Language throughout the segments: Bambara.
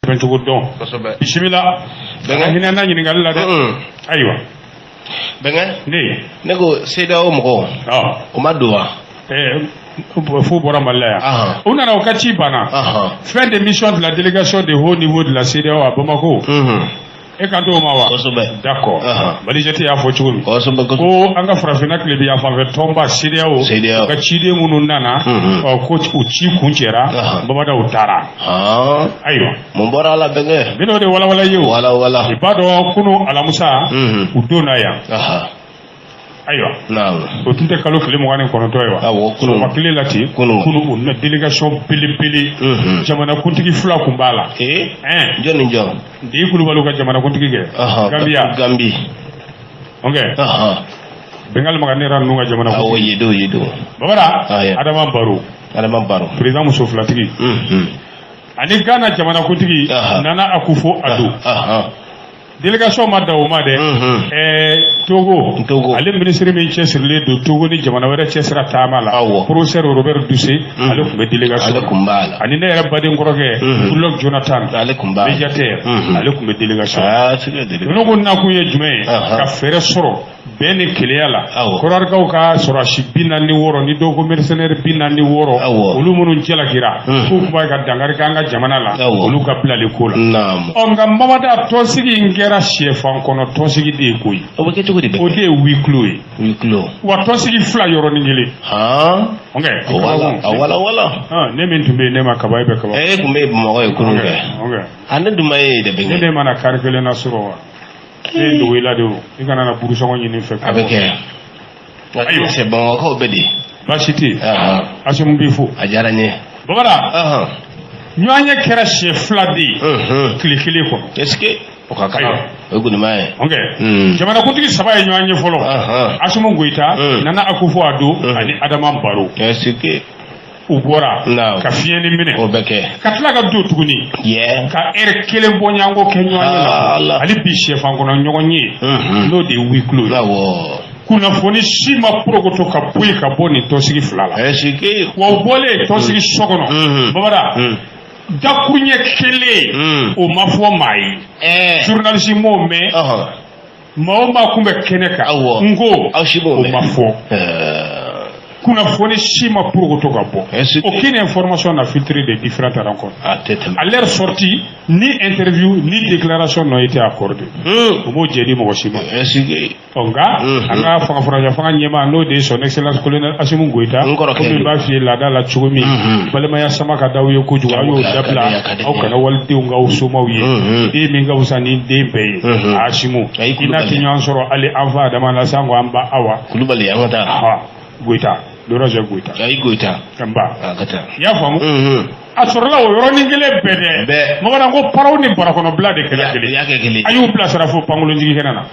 Sɛbɛncogo dɔn. Bisimila, ka hinɛ na ɲininkali la dɛ. Ayiwa. Bɛnkɛ. Ne. Ne ko CEDEAO mɔgɔw, o ma don wa? Fo bɔra Mali la yan, u nana, u ka ci banna. Fin de mission de la délégation de haut niveau de la CEDEAO à Bamako. E kan t'o ma wa? Kosɛbɛ. D'accord. Malijɛti y'a fɔ cogo min, Kosɛbɛ. ko an ka farafinna tilebi yan fanfɛ tɔnba CEDEAO, CEDEAO u ka ciden minnu nana, ɔ, ko u ci kun cɛra. Bamada, u taara. Ayiwa. Mun bɔra a la, bɛnkɛ? N bɛn'o de walawala i ye o. Wala wala. I b'a dɔn, kunu alamisa, u donna yan. Ayiwa. O tun tɛ kalo tile 29 ye wa? Awɔ, kunun. Sɔgɔma tile la ten. Kunun. Kunu, u na délégation belebele, jamanakuntigi fila kun b'a la. Ɛn. Jɔn ni jɔn? Deyi Kulubaliw ka jamanakuntigi kɛ, Gambiya. Gambi. Ok. Bengali Maganera ninnu ka jamanakuntigi. Ye don, ye don. Babara. Ayi. Adama Baro. Adama Baro. Président muso filatigi. Ani Ghana jamanakuntigi, Nana Akufo Addo. Délégation ma dan o ma dɛ. Togo. Togo. Ale minisiri min cɛsirilen don Togo ni jamana wɛrɛ cɛsira taama la, professeur Robert Dussey, ale tun bɛ délégation. Ale kun b'a la. Ani ne yɛrɛ baden kɔrɔkɛ, Goodluck Jonathan, Ale kun b'a la. médiateur, ale tun bɛ délégation. Aa, sigi délégation. Ninnu ko nakun ye jumɛn ye? Ka fɛɛrɛ sɔrɔ bɛn ni keleya la. Kɔrɔrikaw ka sɔrɔdasi 46 ni dɔw ko mercenaire 46, olu minnu jalakira k'u tun b'a ka dankari kɛ an ka jamana la, olu ka bilali ko la. Ɔ, nka Mamada, tɔnsigi in kɛra sɛfan kɔnɔ tɔnsigi de ye koyi. O bɛ kɛ cogo di? O de ye huis clos ye. Huis clos. Wa tɔnsigi fila yɔrɔnin kelen. Ok. O wala, a wala wala. Ah, ne min tun bɛ yen, ne ma kaba, e bɛ kaba. E kun bɛ yen Bamakɔ ye kunun kɛ. Ok. A, ne dun ma ye de. Ne Bɛnkɛ. de mana kari kelen na sɔrɔ wa, ne ye dogo i la de o, i kana na burusɔngɔ ɲini n fɛ. A bɛ kɛ. Nka Ayiwa. c'est Bamakɔkaw bɛ di? Baasi tɛ yen. Asimu b'i fo. A diyara n ye. Babara, ɲɔgɔn ye kɛra siɲɛ fila de ye tile kelen kɔnɔ. Est ce que o ka kan? Ayiwa. O ye gunima ye. Ok. Jamanakuntigi saba ye ɲɔgɔn ye fɔlɔ: Asimu Goyita, Nana Akufo Addo ani Adama Baro. Est ce que U bɔra ka fiɲɛni minɛ, o bɛ kɛ. ka tila ka don tuguni, ka ɛri kelen bɔɲɔgɔnko kɛ ɲɔgɔn ye la. Ala. Hali bi sɛfan kɔnɔ ɲɔgɔn ye, n'o de ye huis clos ye. Kunnafoni si ma porokoto ka bɔ yen ka bɔ nin tɔnsigi fila la. Est ce que Wa u bɔlen tɔnsigi so kɔnɔ, Babara, dakuruɲɛ kelen, o ma fɔ maa ye. Journaliste m'o mɛn. Maa o maa kun bɛ kɛnɛ kan, n ko Aw si b'o o mɛn. ma fɔ. Kunnafoni si ma porokoto ka bɔ. Est-ce que Aucune information n'a filtré des différentes rencontres. A tɛ tɛmɛ. À leur sortie, ni interview ni déclaration n'ont été accordées. U m'o jɛ di mɔgɔ si ma. Est ce que Ɔ, nka an ka fanga furancɛ fanga ɲɛmaa, n'o de ye son excellence colonel Assimi Goïta, N kɔrɔkɛ komi don. n b'a f'i ye laada la cogo min, balimaya sama ka d'aw ye kojugu, aw y'o Ka di, dabila. a ka di. Aw kana walidenw k'aw somaw ye. Den min ka fisa ni den bɛɛ ye, Assimi, Ayi, i n'a tɛ Kulubali. ɲɔgɔn sɔrɔ hali an fa Adama la sanko an ba Awa. Kulubali, an ka taa. Ha, Goïta, Lɔrɔzɛ Goïta. Ayi, Goyita. N ba. A ka taa. I y'a faamu? A sɔrɔla o yɔrɔnin kelen bɛɛ dɛ. Bɛɛ. Mɔgɔ ko paraw ni barakɔnɔbila de kɛra I kelen. y'a kɛ kelen. A y'u bilasira fo pankolonjigi kɛnɛ na.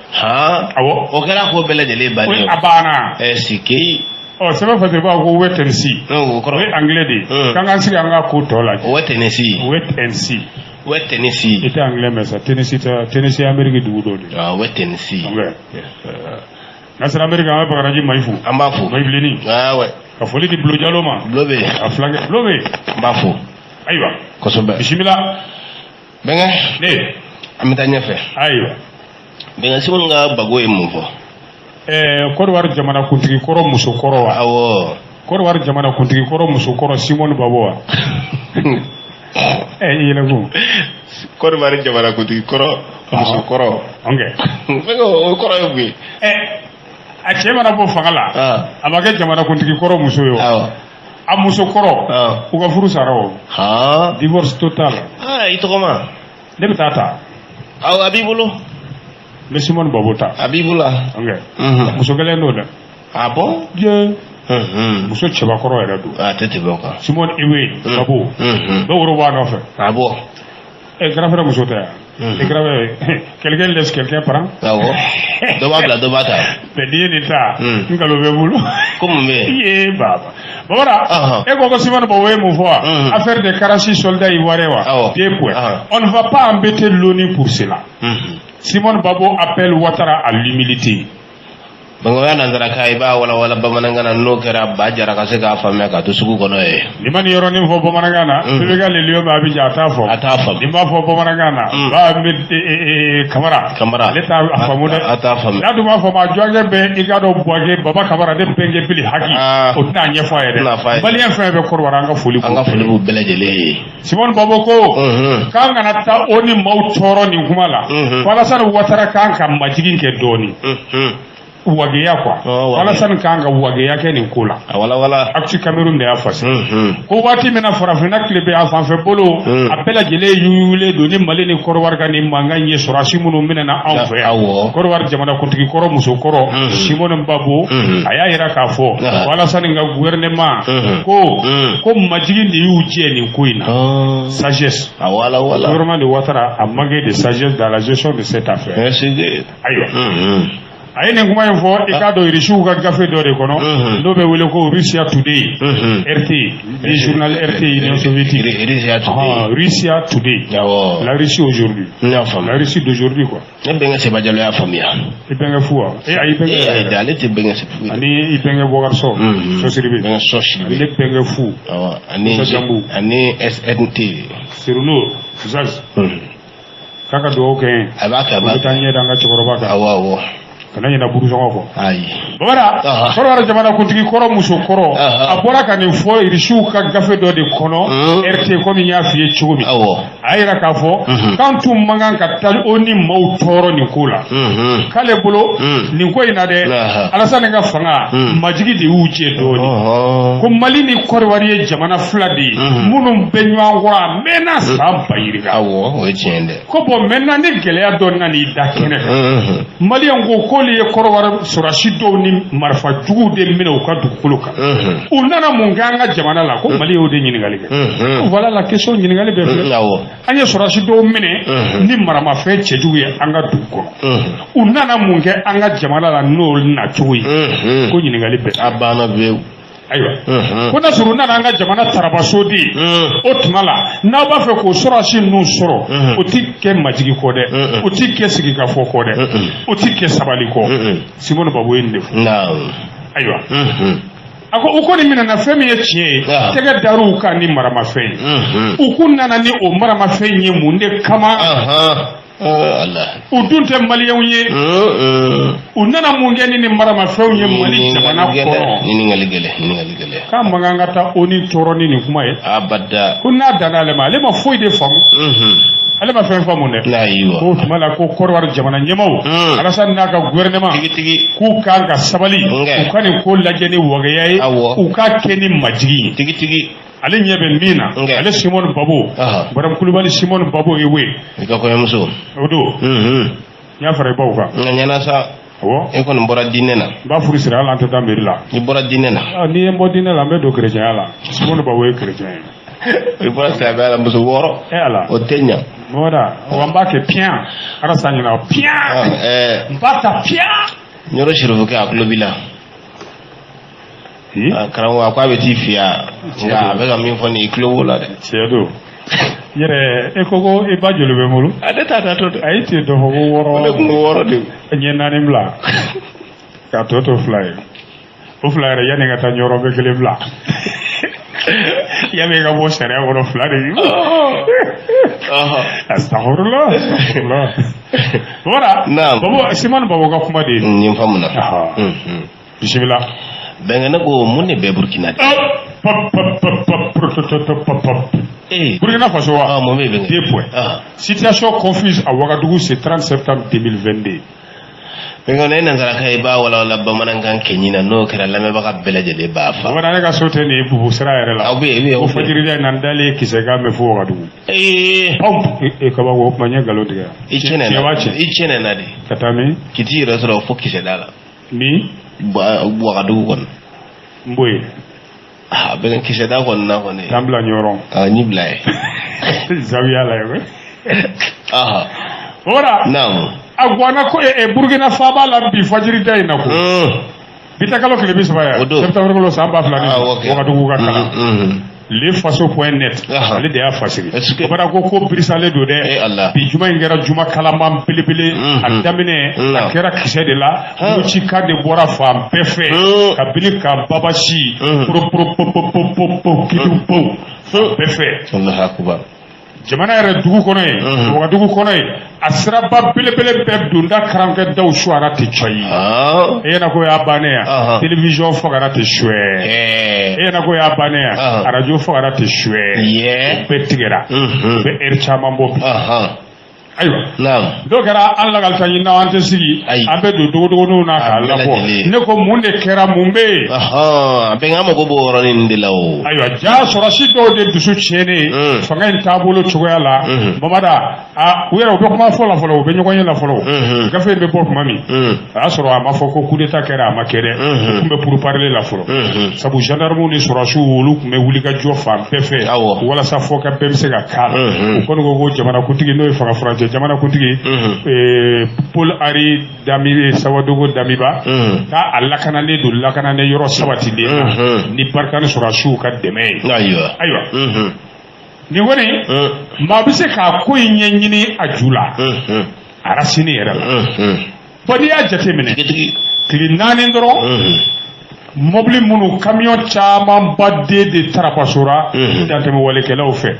Awɔ. O kɛra ko bɛɛ lajɛlen bannen. A banna. Est ce que Ɔ, sɛbɛn fɛ, b'a ko wait and see. O O kɔrɔ? ye anglais de ye. K'an k'an sigi, an ka ko tɔ lajɛ. Wait and see. Wait and see. Wait and see. I tɛ anglais mɛn sa. Tennessee tɛ, Tennessee ye Amérique dugu dɔ de ye. Ah, wait and see. Anglais n'a sera Amérique, an bɛ Bagadaji Mayi fo. An b'a fo. Mayi bilenni. Ah ouais. Ka foli di Bulo Jalo ma. Bulo bɛ yen. A filankɛ Bulo bɛ yen. An b'a fo. Ayiwa. Kosɛbɛ. Bisimila. Bɛnkɛ. Ne. An bɛ taa ɲɛfɛ. Ayiwa. Bɛnkɛ, Simɔni ka bago ye mun fɔ? Côte d'Ivoire jamana kuntigi kɔrɔ muso kɔrɔ wa? Awɔ. Côte d'Ivoire jamana kuntigi kɔrɔ muso kɔrɔ, Simone Gbagbo wa? I yɛlɛ ko. Côte d'Ivoire jamana kuntigi kɔrɔ muso kɔrɔ. Ok. Bɛnkɛ, o kɔrɔ ye mun ye? A cɛ mana bɔ fanga la, a ma kɛ jamana kuntigi kɔrɔ muso ye o. A muso kɔrɔ, u ka furu sara o. Divorce total. Ah, i tɔgɔ ma. Ne bɛ taa ta. Awɔ, a b'i bolo. N bɛ Simone Gbagbo ta. A b'i bolo. Ok. Muso kelen don dɛ. Ah bon? Dieu. Muso cɛbakɔrɔ yɛrɛ don. A tɛ tɛmɛ o kan. Simone Ehivet Gbagbo. Dɔw woro b'a nɔfɛ. Ah bon? Grand frère muso tɛ yan? Grand frère, quelqu'un laisse, quelqu'un prend. Awɔ. Dɔ b'a bila, dɔ b'a ta. Mais n'i ye nin ta, n nkalon bɛ n bolo. Ko mun bɛ yen? Ye baba. Babara, e ko ko Simone Gbagbo ye mun fɔ wa? Affaire de 46 soldats ivoiriens wa? Awɔ. Deux points. On ne va pas embêter l'ONU pour cela. Simone Gbagbo appelle Ouattara à l'humilité. Bɛnkɛ o nansarakan i b'a walawala bamanankan na n'o kɛra ba jara ka se k'a faamuya k'a to sugu kɔnɔ ye. N'i ma nin yɔrɔnin fɔ bamanankan na, bɛɛ bɛ ka le lion d'Abidjan a t'a fɔ. A t'a faamu. N'i m'a fɔ bamanankan na, ba bɛ Kamara. Kamara. Ale t'a faamu dɛ. A t'a faamu. N'a dun b'a fɔ ma jɔnkɛ bɛ i k'a dɔn Buwake Baba Kamara ne bɛnkɛ Bili Haki. O tɛna ɲɛfɔ a ye dɛ. Maliyɛn fɛn fɛn bɛ Kɔdiwari an ka foli An ka foli b'u bɛɛ lajɛlen ye. Simone Gbagbo ko k'an kana taa o ni maaw tɔɔrɔ nin kuma la. Ko Alassane Ouattara kan ka majigin kɛ dɔɔnin. Wageya quoi. Alassane kan ka wageya kɛ nin ko la. A walawala. Actu Cameroun de y'a fasi. Ko waati min na farafinna tilebin yan fanfɛ bolo, a bɛɛ lajɛlen yuyulen don ni Mali ni Kɔdiwari ka nin mankan ye sɔrɔdasi minnu minɛna anw fɛ yan. Kɔdiwari jamanakuntigi kɔrɔ muso kɔrɔ Simone Gbagbo a y'a yira k'a fɔ ko Alassane ka gouvernement ko majigin de y'u jɛ nin ko in na. Sagesse. A walawala. Gouvernement de Ouattara a manqué de sagesse dans la gestion de cette affaire. Ayiwa. A ye nin kuma in fɔ i k'a dɔn Irisiw ka gafe dɔ de kɔnɔ n'o bɛ wele ko Russia Today, RT, le journal RT Union soviétique. Russia Today. Russia Today. La Russie aujourd'hui. N y'a faamu. La Russie d'aujourd'hui quoi. Ne bɛnkɛ Seba Jalo y'a faamuya. I bɛnkɛ fu wa? E ayi bɛnkɛ. E ayi ale tɛ bɛnkɛ fu. Ani i bɛnkɛ Bɔkari Sɔ. Sɔ Sidibe. Bɛnkɛ Sɔ Sidibe. Ani ne bɛnkɛ fu. Awɔ ani ani SNT. Siruno Zaz. K'a ka dugawu kɛ n ye. A b'a kɛ a b'a kɛ. O bɛ taa ɲɛ da an ka cɛkɔrɔba kan. Awɔ awɔ. Kana ɲinɛ burusɔngɔ kɔ. Ayi. Babara, Kɔdiwari jamanakuntigi kɔrɔ muso kɔrɔ, a bɔra ka nin fɔ Irisiw ka gafe dɔ de kɔnɔ, RT komi n y'a f'i ye cogo min. A y'a yira k'a fɔ k'an tun man kan ka taa o ni maaw tɔɔrɔ nin ko la. K'ale bolo nin ko in na dɛ, Alassane ka fanga majigi de y'u jɛ dɔɔnin. Ko Mali ni Kɔdiwari ye jamana fila de ye minnu bɛ ɲɔgɔn kɔrɔ a mɛnna san ba yirika. Awɔ, o ye tiɲɛ ye dɛ. Ko bon maintenant ni gɛlɛya dɔ nan'i da kɛnɛ kan, Maliyɛn ko k'olu ye Kɔdiwari sɔrɔdasi dɔw ni marifa juguw de minɛ u ka dugukolo kan. U nana mun kɛ an ka jamana la? Ko Mali y'o de ɲininkali kɛ. Voilà la question, ɲininkali bɛɛ filɛ. An ye sɔrɔdasi dɔw minɛ ni maramafɛn cɛjugu ye an ka dugu kɔnɔ. U nana mun kɛ an ka jamana la n'o nacogo ye? Ko ɲininkali bɛɛ. A banna pewu. Ayiwa, ko n'a sɔrɔ u nana an ka jamana tarabaso de ye, o tuma la n'aw b'a fɛ k'o sɔrɔdasi ninnu sɔrɔ, o ti kɛ majigi kɔ dɛ, o ti kɛ sigikafɔ kɔ dɛ, o ti kɛ sabali kɔ. Simone Gbagbo ye nin de fɔ. Ayiwa, a ko u kɔni minɛna fɛn min ye tiɲɛ ye, tɛgɛ dar'u kan ni maramafɛn ye. U k'u nana ni o maramafɛn ye mun de kama? U dun tɛ maliyɛnw ye. U nana mun kɛ ni maramafɛnw ye Mali jamana kɔnɔ? Ɲininkali gɛlɛn, ɲininkali gɛlɛn. K'a man kan ka taa ONU tɔɔrɔ ni nin kuma ye. Abada. Ko n'a danna ale ma, ale ma foyi de faamu. Ale ma fɛn faamu dɛ. Ayiwa. Ko tuma la ko Kɔdiwari jamana ɲɛmaaw, Alassane n'a ka gouvernement, k'u kan ka sabali, u ka nin ko lajɛ ni wagaya ye, u k'a kɛ ni majigin ye. Tigitigi. Ale ɲɛ bɛ min na, ale Simone Gbagbo, Madame Kulubali Simone Gbagbo ye we. I ka kɔɲɔmuso. O don. N y'a fara i baw kan. Nka ɲɛna sa. Awɔ. E kɔni bɔra diinɛ na. N b'a furu siri hali an tɛ taa mairie la. I bɔra diinɛ na. N'i ye n bɔ diinɛ la, n bɛ don chrétien la. Simone Gbagbo ye chrétien ye. I bɔra silamɛya la muso 6. E Ala. O tɛ ɲa. Mɔgɔda, wa n b'a kɛ piyan. Ala ɲɛna piyan. N b'a ta piyan. Ɲɔrɔ Sirifukɛ a tulo b'i la. Karamɔgɔ a ko a bɛ t'i fɛ yan nka a bɛ ka min fɔ nin i tulo b'o la dɛ. Tiɲɛ don. Yɛrɛ e ko ko i ba joli bɛ n bolo? A ne t'a ta to dɛ. A ye tiɲɛ dɔ fɔ ko 6. Ne kun ko 6 de. N ye 4 bila k'a tɔ to 2 ye. O 2 yɛrɛ yanni ka taa Ɲɔrɔ bɛ 1 bila. Yanni i ka bɔ sariya kɔnɔ 2 de b'i bolo. Astagfirullah, astagfirullah. Voilà. Naam. Babo Simone Gbagbo ka kuma de ye. Nin faamuna. Bisimila. Bɛnkɛ ne ko mun de bɛ Burkina de? Burkina Faso wa? Mun bɛ bɛnkɛ? 2 points. Situation confuse à Ouagadougou ce 30 septembre 2022. Bɛnkɛ ne nansarakan i b'a walawala bamanankan kɛɲi na n'o kɛra lamɛnbaga bɛɛ lajɛlen b'a fa. Bamanan ne ka so tɛ nin ye bubu sira yɛrɛ la. Aw bɛ yen, Ko fajirida in na n dalen kisɛ kan bɛ fo Ouagadougou. Pɔn e kabako o tuma n ye nkalon tigɛ. I tiɲɛ i tiɲɛ na de. Ka taa min? K'i t'i yɛrɛ sɔrɔ fo kisɛda la. Min? Wagadugu kɔnɔ. N b'o ye. A bɛ kisɛda kɔni na kɔni. T'an bila Ɲɔrɔn. A n y'i bila ye. Zawiya la ye. Voilà. Naamu. A guwanna ko Burkina faaba la bi fajirida in na ko. Bi tɛ kalo tile 30 ye. O don. Septembre kalo san 2000 ni Wagadugu ka kalan. Le Faso point net, ale de y'a fasiri. O ko birisalen don dɛ. Bi juma in kɛra juma kalaman belebele. A daminɛ, a kɛra kisɛ de la, cikan de bɔra fan bɛɛ fɛ kabini ka babasi poroporopopopop kidu bɛɛ fɛ. Jamana yɛrɛ dugu kɔnɔ yen, wagadugu kɔnɔ yen, a siraba belebele bɛɛ donda karankɛ daw suwara tɛ cɔyi. E ɲɛna ko y'a bannen yan? Télévision fagara tɛ suɛ. E ɲɛna ko y'a bannen yan? Arajo fagara tɛ suɛ. O bɛɛ tigɛra, o bɛ ɛri caman bɔ bi. Ayiwa, n'o kɛra, an lakalita ɲininaw, an tɛ sigi, an bɛ don dogodogoninw na k'a labɔ. Ne ko mun de kɛra, mun bɛ yen? A bɛ an mago b'o yɔrɔnin de la o. Ayiwa, ja sɔrɔsi dɔw de dusu tiɲɛnen fanga in taabolo cogoya la, Mamada, a u yɛrɛ u bɛ kuma fɔ la fɔlɔ, u bɛ ɲɔgɔn ye la fɔlɔ. Gafe in bɛ bɔ tuma min, o y'a sɔrɔ a ma fɔ ko coup d'état kɛra, a ma kɛ dɛ. U tun bɛ pourparlers la fɔlɔ, sabu gendarmew ni sɔrɔsiw, olu tun bɛ wuli ka jɔ fan bɛɛ fɛ walasa fɔ ka bɛɛ bɛ se ka k'a la. U kɔni ko ko jamanakuntigi, n'o ye fanga furancɛ jamanakuntigi Paul Henri Dami Sawadogo Damiba, k'a a lakananen don, lakananen yɔrɔ sabatilen na ni Barkhane sɔrɔsiw ka dɛmɛ ye. Ayiwa, nin kɔni, maa bɛ se k'a ko in ɲɛɲini a ju la, a racine yɛrɛ la. Bon, n'i y'a jateminɛ, tile 4 dɔrɔn, mobili minnu, camion camanba de tarapasora dantɛmɛwalekɛlaw fɛ,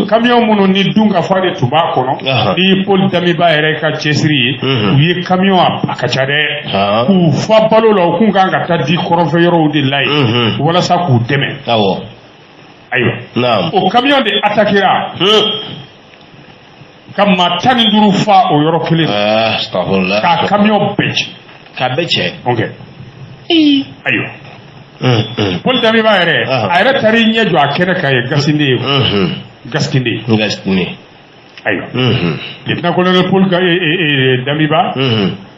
camion minnu ni dunkafa de tun b'a kɔnɔ, ni Paul Damiba yɛrɛ ka cɛsiri ye, u ye camion a ka ca dɛ, k'u fa balo la, u kun kan ka taa di kɔrɔnfɛ yɔrɔw de la yen walasa k'u dɛmɛ. Ayiwa, o camion de attaquera ka maa 15 fa o yɔrɔ kelen, k'a camion bɛɛ ci. K'a bɛɛ cɛ. Ok, ayiwa, Paul Damiba yɛrɛ, a yɛrɛ taara i ɲɛ jɔ a kɛnɛ kan ye, Gasinde ye, Gaskinde. Gaskinde. Ayiwa, lieutenant colonel Paul Damiba,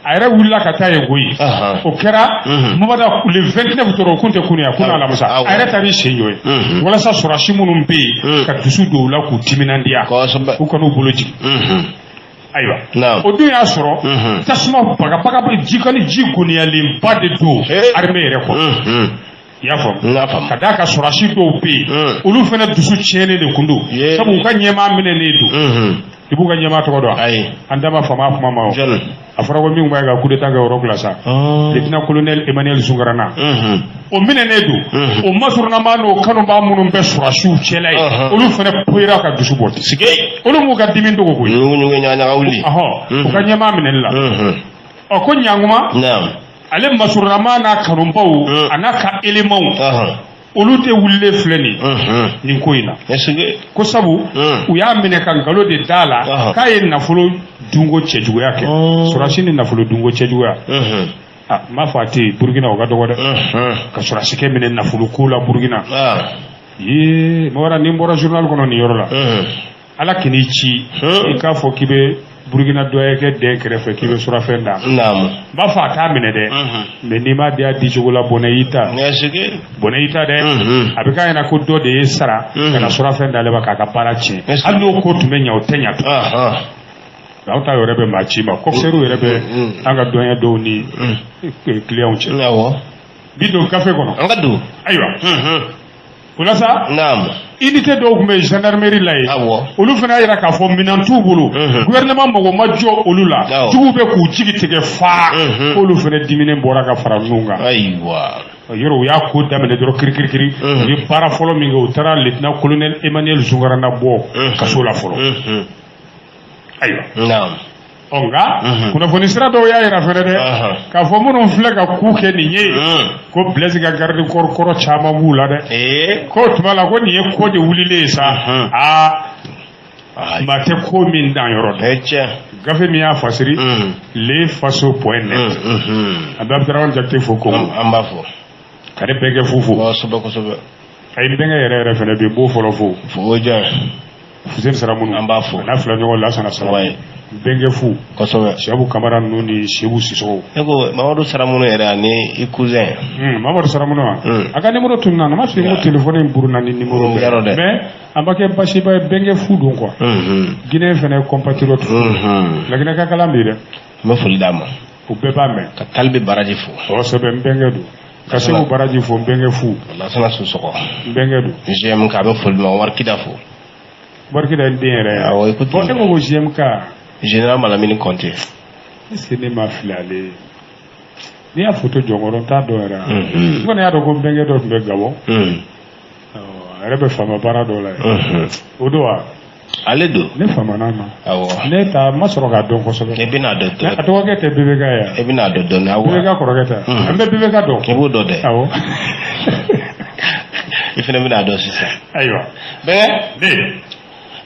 a yɛrɛ wulila ka taa yen koyi. O kɛra, Mamada, le 29 dɔrɔn, o kun tɛ kunun ya, kunun alamisa, a yɛrɛ taara i sen jɔ yen walasa sɔrɔsi minnu bɛ yen, ka dusu don u la, k'u timinandiya, u kan'u bolo jigin. Ayiwa, o dun y'a sɔrɔ tasuma bagabaga, ji kɔni, ji goniyalenba de don armée yɛrɛ kɔnɔ. I y'a faamu? Ka d'a kan sɔrɔsi dɔw bɛ yen, olu fana dusu tiɲɛnen de kun don, sabu u ka ɲɛmaa minɛnen don. I b'u ka ɲɛmaa tɔgɔ dɔn? An da ma fama kuma ma o. A fɔra ko min b'a ka coup d'état kɛ o yɔrɔ la sa, lieutenant colonel Emmanuel Zungarana, o minɛnen don. O masurunama n'o kanubaa minnu bɛ sɔrɔsiw cɛla ye, olu fana poyira ka dusu bɔ. Olu m'u ka dimi dogo koyi. U ka ɲɛmaa minɛli la. Ɔ, ko ɲankuma, ale masurunama n'a kanubaw, a n'a ka éléments, olu tɛ wulilen filɛ nin nin ko in na, ko sabu u y'a minɛ ka nkalon de d'a la k'a ye nafolo dunko cɛjuguya kɛ. Sɔrɔsi ni nafolo dunko cɛjuguya, a n b'a fɔ a tɛ yen Burukina, o ka dɔgɔ dɛ, ka sɔrɔsikɛ minɛ nafolo ko la Burukina. Yee, mɔgɔ ni n bɔra journal kɔnɔ nin yɔrɔ la, Ala k'i ci, i k'a fɔ k'i bɛ Burukina dɔ kɛ den kɛrɛfɛ, k'i bɛ surafɛn d'a ma. N b'a fɔ a t'a minɛ dɛ, mais n'i m'a di a di cogo la, bɔnɛ y'i ta, bɔnɛ y'i ta dɛ. A bɛ k'a ɲɛna ko dɔ de ye sara ka na surafɛn d'ale ma k'a ka baara tiɲɛ. Hali n'o ko tun bɛ ɲɛ, o tɛ ɲɛ tun. Aw ta yɛrɛ bɛ maa ci ma, coxeur yɛrɛ bɛ an ka dɔnya dɔw ni clients cɛ. Bi don gafe kɔnɔ. An ka don. Ayiwa, o la sa, unité dɔw tun bɛ gendarmerie la yen, olu fana y'a jira k'a fɔ minɛn t'u bolo, gouvernement mago ma jɔ olu la, juguw bɛ k'u jigi tigɛ fa, k'olu fana diminen bɔra ka fara ninnu kan. Ayiwa. Yɔrɔ u y'a ko daminɛ dɔrɔn, kirikirikiri, u ye baara fɔlɔ min kɛ, u taara lieutenant colonel Emmanuel Zungarana bɔ kaso la fɔlɔ. Ayiwa. Ɔ, nka kunnafoni sira dɔw y'a yira fɛnɛ dɛ, k'a fɔ minnu filɛ ka ku kɛ nin ye, ko Blaise ka garde corps kɔrɔ caman b'u la dɛ. Ko tuma la ko nin ye ko de wulilen ye sa, aa, maa tɛ ko min dan yɔrɔ dɛ. Gafe min y'a fasiri, Le Faso point net. An bɛ Abudramani Jakite fo Kongo. An b'a fɔ. Ka ne bɛnkɛ fu fo. Kosɛbɛ kosɛbɛ. A ye n bɛnkɛ yɛrɛ yɛrɛ fɛnɛ bɛ yen, n b'o fɔlɔ fo. Fo diya. Fuseni Saramunu. An b'a fo. A n'a fila ɲɔgɔn Lasana Saramu. Bɛnkɛ fu. Kosɛbɛ. Sebu Kamara ninnu ni Sebu Sisɔgɔ. Ne ko Mamadu Saramunu yɛrɛ ani i cousin. Mamadu Saramunu wa? A ka numéro tununna, n m'a f'i ye ko téléphone in buruna ni numéro bɛɛ. Mais a ma kɛ basiba ye, bɛnkɛ fu don quoi. Guinée fɛnɛ compatriote fu. Laginɛ ka kalan bɛ yen dɛ. N bɛ foli d'a ma. U bɛɛ b'a mɛn. Ka Talibi Baraji fo. Kosɛbɛ, n bɛnkɛ don. Ka Segu Baraji fo, n bɛnkɛ fu. Lasana Sisɔkɔ. N bɛnkɛ don. GMK, a bɛ foli ma, Omar Kida fo. Omar Kida ye n den yɛrɛ ye. Awɔ, écoute. Bon, e ko ko GMK. Général Malamine Conté. Est ce que ne ma fili ale ye? N'i y'a photo jɔ n kɔrɔ, n t'a dɔn yɛrɛ. N kɔni y'a dɔn ko n bɛnkɛ dɔ tun bɛ Gabon. A yɛrɛ bɛ faama baara dɔ la yen. O don wa? Ale don. Ne famana ma. Awɔ. Ne ta ma sɔrɔ k'a dɔn kosɛbɛ. E bɛna dɔn dɔɔni. A dɔgɔkɛ tɛ BBK ye wa? E bɛna dɔn dɔɔni, awɔ. BBK kɔrɔkɛ tɛ. An bɛ BBK dɔn. I b'o dɔn dɛ. Awɔ. I fana bɛna dɔn sisan. Ayiwa. Bɛnkɛ. Ne.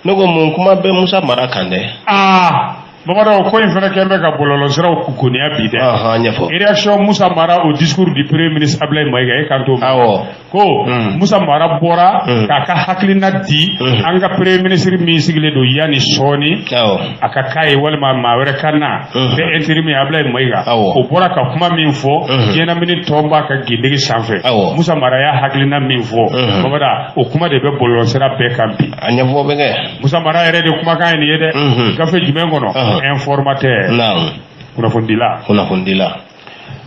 Ne ko mun kuma bɛ Musa Mara kan dɛ. Aa. Bamadɔ, ko in fana kɛlen bɛ ka bɔlɔlɔsiraw koniya bi dɛ. Ɔhɔn, ɲɛfɔ. Réaction Musa Mara au discours du Premier ministre Ablaye Maïga, e kan t'o ma. Awɔ. Ko Musa Mara bɔra k'a ka hakilina di an ka Premier ministre min sigilen don yanni sɔɔni. Awɔ. A ka k'a ye walima maa wɛrɛ ka na. Bɛ intérim Ablaye Maïga. Awɔ. O bɔra ka kuma min fɔ. Diɲɛlamini tɔnba ka gendege sanfɛ. Awɔ. Musa Mara y'a hakilina min fɔ. Bamada, o kuma de bɛ bɔlɔlɔsira bɛɛ kan bi. A ɲɛfɔ bɛ kɛ. Musa Mara yɛrɛ de kumakan ye nin ye dɛ. Gafe jumɛn kɔnɔ? Informateur. Naamu. Kunnafonidila. Kunnafonidila.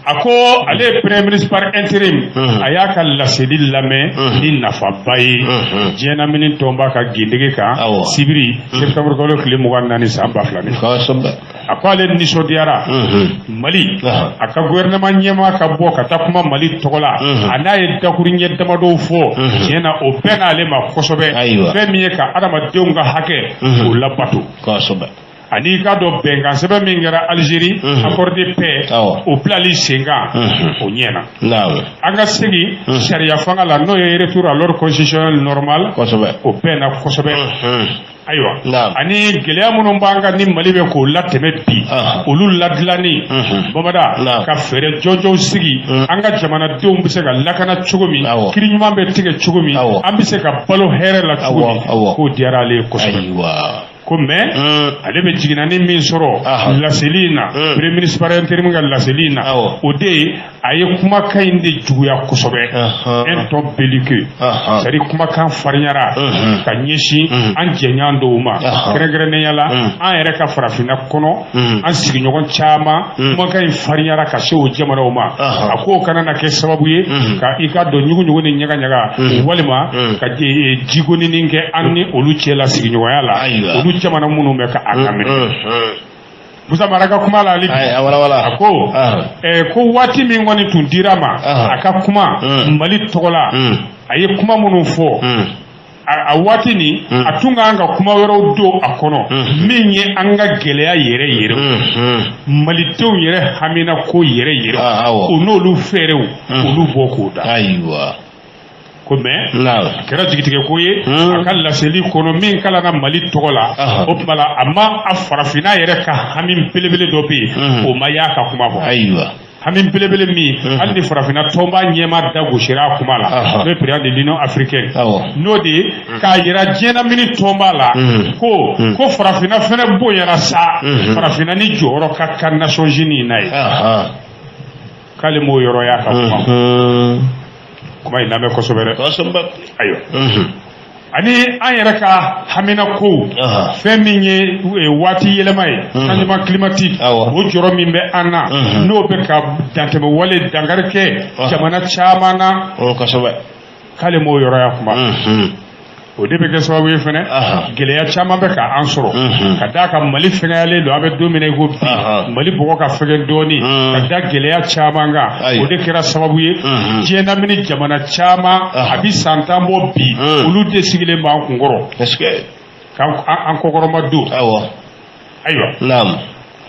A ko ale ye premier ministre par intérim. A y'a ka laseli lamɛn ni nafaba ye. Diɲɛlamini tɔnba ka gendege kan. Awɔ. Sibiri septembre kalo tile 24 san 2000. Kosɛbɛ. A ko ale nisɔndiyara. Mali. A ka gouvernement ɲɛmaa ka bɔ ka taa kuma Mali tɔgɔ la. A n'a ye dakuruɲɛ damadɔw fɔ. Tiɲɛ na, o bɛɛ n'ale ma kosɛbɛ. Ayiwa. Fɛn min ye ka adamadenw ka hakɛ o labato. Kosɛbɛ. Ani i k'a dɔn bɛnkan sɛbɛn min kɛra Algérie, accord de paix, o bilali sen kan, o ɲɛna. Naamu. An ka segin sariya fanga la, n'o ye retour à l'ordre constitutionnel normal. Kosɛbɛ. O bɛnna kosɛbɛ. Ayiwa. Naamu. Ani gɛlɛya minnu b'an kan ni Mali bɛ k'o latɛmɛ bi, olu ladilanni, Bamada, ka fɛɛrɛ jɔnjɔnw sigi, an ka jamanadenw bɛ se ka lakana cogo min, kiri ɲuman bɛ tigɛ cogo min, an bɛ se ka balo hɛrɛ la cogo min, k'o diyara ale ye kosɛbɛ. Ayiwa. Ko mais ale bɛ jiginani min sɔrɔ laseli in na, premier ministre par intérim ka laseli in na, o de ye a ye kumakan in de juguya kosɛbɛ, un ton belliqueux, c'est à dire kumakan farinyara ka ɲɛsin an jɛɲɔgɔn dɔw ma, kɛrɛnkɛrɛnnenya la an yɛrɛ ka farafinna kɔnɔ, an sigiɲɔgɔn caman, kumakan in farinyara ka se o jamanaw ma. A k'o kana na kɛ sababu ye ka i ka dɔn ɲuguɲugu ni ɲagaɲaga, walima ka jigoninin kɛ an ni olu cɛ la sigiɲɔgɔnya la, olu jamana minnu bɛ ka a kan minɛ. Musa Mara ka kuma la, ale bi a ko ko waati min kɔni tun dira ma a ka kuma Mali tɔgɔ la, a ye kuma minnu fɔ a waati nin, a tun kan ka kuma wɛrɛw don a kɔnɔ min ye an ka gɛlɛya yɛrɛ yɛrɛ, malidenw yɛrɛ hamina ko yɛrɛ yɛrɛ, o n'olu fɛɛrɛw, olu bɔ k'o da. Ayiwa. Ko mais a kɛra jigitigɛ ko ye a ka laseli kɔnɔ min kalanna Mali tɔgɔ la, o tuma la a ma a farafinna yɛrɛ ka hami belebele dɔ bɛ yen, o ma y'a ka kuma kɔnɔ. Ayiwa. Hami belebele min, hali ni farafinna tɔnba ɲɛmaa da gosira a kuma la, n'o ye président de l'Union africaine, n'o de ye k'a yira diɲɛlamini tɔnba la ko farafinna fɛnɛ bonyana sa, farafinna ni jɔyɔrɔ ka kan Nations Unies na ye, k'ale m'o yɔrɔ y'a ka kuma. Kuma in lamɛn kosɛbɛ dɛ. Kosɛbɛ. Ayiwa. Ani an yɛrɛ ka hamina kow, fɛn min ye waati yɛlɛma ye, changement climatique, o jɔrɔ min bɛ an na, n'o bɛ ka dantɛmɛ wale dankari kɛ jamana caman na. Kosɛbɛ. K'ale m'o yɔrɔ y'a kuma. O de bɛ kɛ sababu ye fɛnɛ, gɛlɛya caman bɛ ka an sɔrɔ, ka d'a kan Mali fɛngɛyalen don. An bɛ don min na i ko bi, Mali bɔgɔ ka fɛgɛn dɔɔni ka da gɛlɛya caman kan. O de kɛra sababu ye diɲɛlamini jamana caman, a bi san 10 bɔ bi, olu de sigilen b'an kunkɔrɔ k'an kɔkɔrɔma don. Ayiwa. Naamu.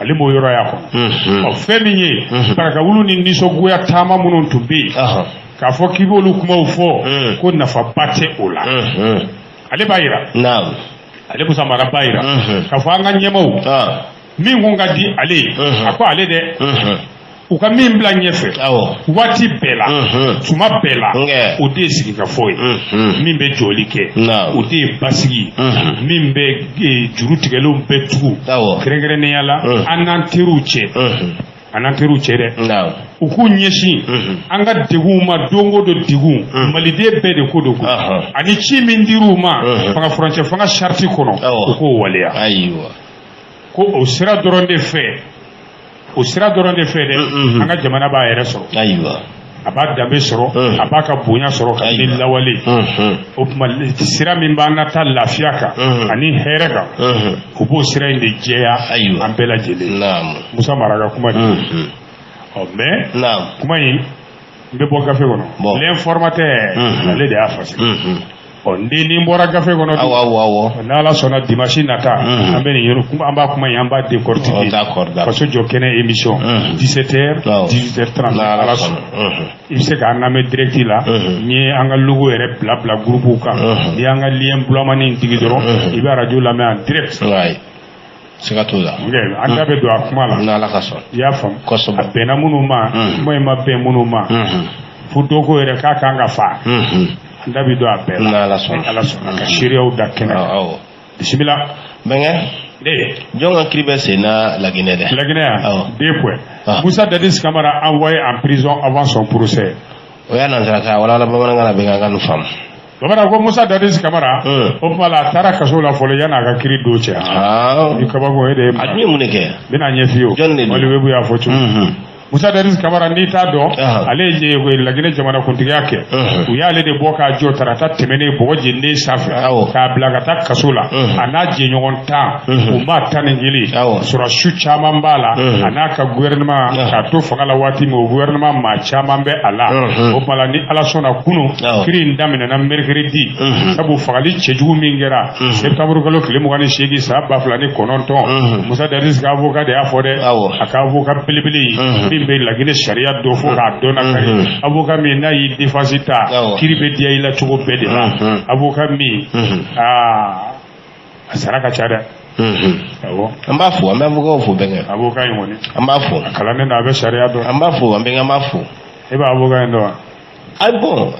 Ale m'o yɔrɔ y'a kɔnɔ. Ɔ, fɛn min ye sarakawulu ni nisɔngoya taama minnu tun bɛ yen, k'a fɔ k'i b'olu kumaw fɔ, ko nafaba tɛ o la. Ale b'a yira. Naamu. Ale Musa Mara b'a yira k'a fɔ an ka ɲɛmaaw min kun ka di ale ye, a ko ale dɛ, u ka min bila ɲɛfɛ waati bɛɛ la, tuma bɛɛ la, o de ye sigikafɔ ye min bɛ jɔli kɛ, o de ye basigi min bɛ juru tigɛlenw bɛɛ tugu, kɛrɛnkɛrɛnnenya la an n'an teriw cɛ, an n'an teriw cɛ dɛ. U k'u ɲɛsin an ka degunw ma, don o don degun, maliden bɛɛ de ko don, ani ci min dir'u ma fanga furancɛ fanga sariti kɔnɔ, u k'o waleya. Ayiwa. Ko o sira dɔrɔn de fɛ, o sira dɔrɔn de fɛ dɛ, an ka jamana b'a yɛrɛ sɔrɔ. Ayiwa. A b'a danbe sɔrɔ, a b'a ka bonya sɔrɔ kabini lawale. O tuma, sira min b'an na taa lafiya kan ani hɛrɛ kan, u b'o sira in de jɛya an bɛɛ lajɛlen. Musa Mara ka kuma de. Ɔ, mais kuma in n bɛ bɔ gafe kɔnɔ, L'Informateur, ale de y'a fasiri. Ɔ, n den, ni n bɔra gafe kɔnɔ, awɔ awɔ awɔ n'Ala sɔnna, dimanche nata, an bɛ nin yɔrɔ, an b'a kuma in, an b'a décortiquer. D'accord. Faso jɔ kɛnɛ émission, 17h, 18h30, Ala sɔnna. I bɛ se k'an lamɛn direct la. N'i ye an ka logo yɛrɛ bila bila groupe kan, n'i y'an ka lien bulamani in digi dɔrɔn, i bɛ radio lamɛn en direct. Wayi, siga t'o la. An da bɛ don a kuma la. N'Ala ka sɔn. I y'a faamu? Kosɛbɛ. A bɛnna minnu ma, kuma in ma bɛn minnu ma, fo dɔ ko yɛrɛ k'a kan ka fa, an da bɛ don a bɛɛ la. N'Ala sɔnna. Ala sɔnna, ka seereyaw da kɛnɛ kan. Bisimila. Bɛnkɛ. Ne. Jɔn ka kiri bɛ sen na Laginɛ dɛ? Laginɛ yan, deux points, Moussa Dadis Camara envoyé en prison avant son procès. O y'a nansarakan, wala wala bamanankan na, bɛnkɛ, an ka nin faamu. Bamanan ko Musa Dadis Camara, o tuma la, a taara kaso la fɔlɔ yan'a ka kiri don cɛ. I kabako e de ye. A dun ye mun de kɛ? N bɛna ɲɛf'i ye o. Jɔn de don? Maliwebu y'a fɔ cogo. Musa Dadis Camara, n'i t'a dɔn, ale ye Laginɛ jamana kuntigiya kɛ. U y'ale de bɔ k'a jɔ tarata tɛmɛnen bɔgɔ jeninen sanfɛ, k'a bila ka taa kaso la, a n'a jɛɲɔgɔn 10, u maa 11. Sɔrɔsiw caman b'a la, a n'a ka gouvernement, k'a to fanga la waati min, o gouvernement maa caman bɛ a la. O tuma la, ni Ala sɔnna, kunun kiri in daminɛna, mercredi, sabu fagali cɛjugu min kɛra septembre kalo tile 28 san 2009, Musa Dadis ka avocat de y'a fɔ dɛ. A ka avocat belebele min bɛ Laginɛ sariya dɔn fo k'a dɔn na kari, avocat min n'a y'i défense ta, kiri bɛ diya i la cogo bɛɛ de la, avocat min, aa, a sara ka ca dɛ. Awɔ. An b'a fo, an bɛ avocat fo, bɛnkɛ. Avocat in kɔni, An b'a fo. a kalannen don, a bɛ sariya dɔn. An b'a fo, an bɛnkɛ, an b'a fo. E b'a avocat in dɔn wa? Ayi, bon,